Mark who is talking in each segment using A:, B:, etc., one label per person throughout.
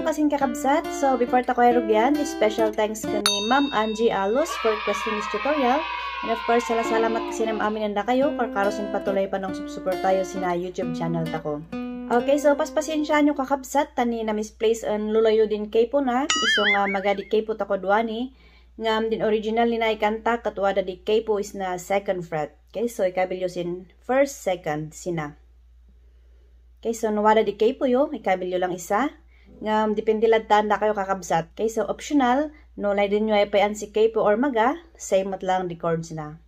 A: kasing kakabsat. So, before ta ko herugyan, special thanks ka ni Ma'am Angie Alos for requesting this tutorial. And of course, salamat kasi nam amin nanda kayo kung karosin patuloy pa ng subsupport tayo sina YouTube channel ta ko. Okay, so paspasensya nyo kakabsat, tani na misplace ang lulayo din kaypo na. Iso nga magadi kaypo ta ko duani. Ngam din original ni na ikanta katuwada di kaypo is na second fret. Okay, so ikabilyo sin first, second, sina. Okay, so nuwada di kaypo yo, ikabilyo lang isa. Ngam depende lang tanda kayo kakabsat. Okay, so optional, no lay din nyo ay payan si kaypo or maga, same mat lang di chords na.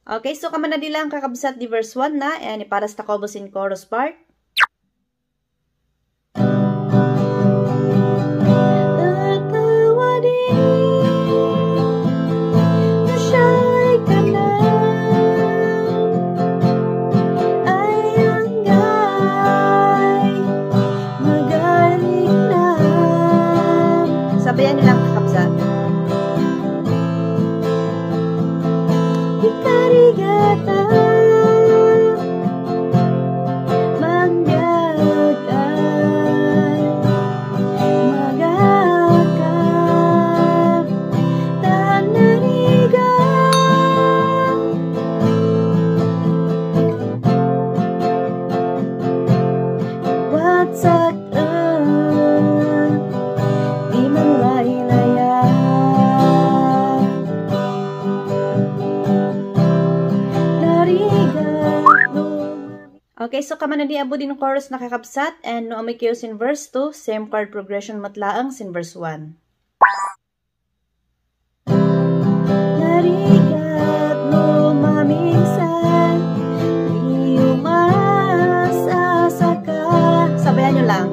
A: Okay, so kaman na dilang kakabsat di verse 1 na, and iparas ta ko in chorus part. Sabayan nilang kakabsat. Ikarigata manggagai magaka tanariga watsak di manlaylaya. Okay, so kaman na di abo din ng chorus na kakabsat, and no amikyo sin verse 2, same chord progression matlaang sin verse 1. Narigat lumamingsan, di umasasaka. Sabayan nyo lang.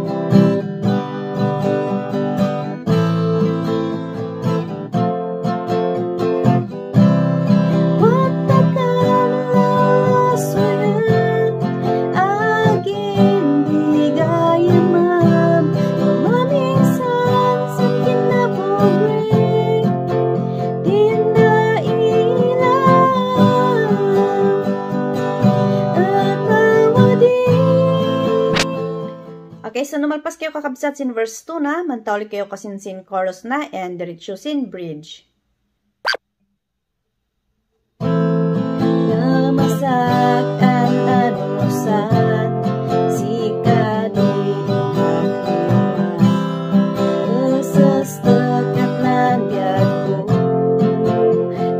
A: Okay, so numalpas kayo kakabsat sin verse 2 na, mantawli kayo kasin sin chorus na, and diretso sin bridge. Namasak ang anusan, si kadilihan esastakat ng biag ko,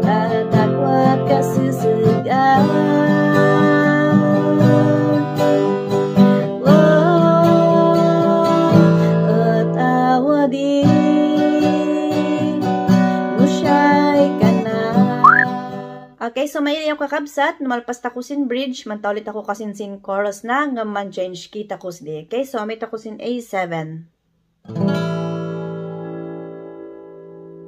A: tatakwat kasusugan. Okay, so may yung kakabsat, numalpas ta ko sin bridge, mantaulit ako kasin sin chorus na, nga man-change kita ko di. Okay, so amit ako sin A7.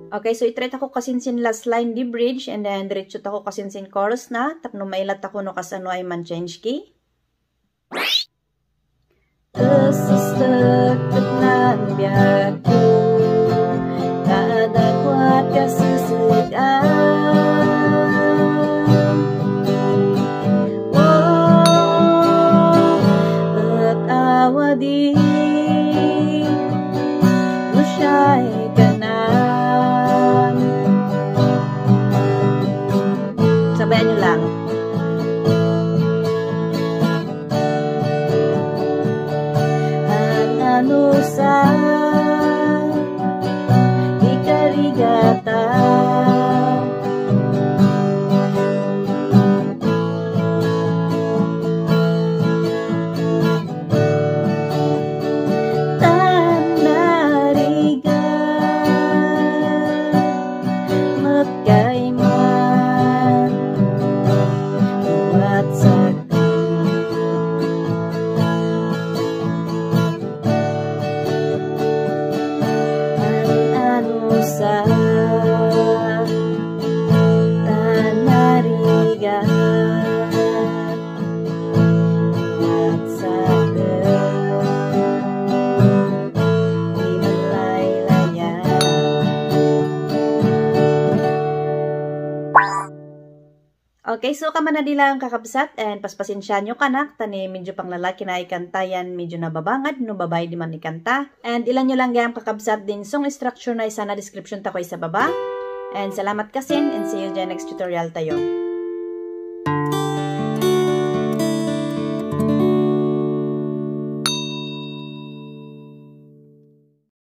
A: Okay, so itry ako kasin sin last line di bridge, and then diretso ako kasin sin chorus na, tapno mailat ako no kasano ay man-change key. Esastakat ng biag ko, tadakwat kasusugan. Awadi, Mushai Okay, so kaman na dilang kakabsat and paspasensya nyo kanak, tani medyo pang lalaki na ikantayan, medyo nababangad, no babay di man ikanta. And ilan nyo lang gayang kakabsat din song structure na isa na description ta ko sa baba. And salamat kasin and see you dyan next tutorial tayo.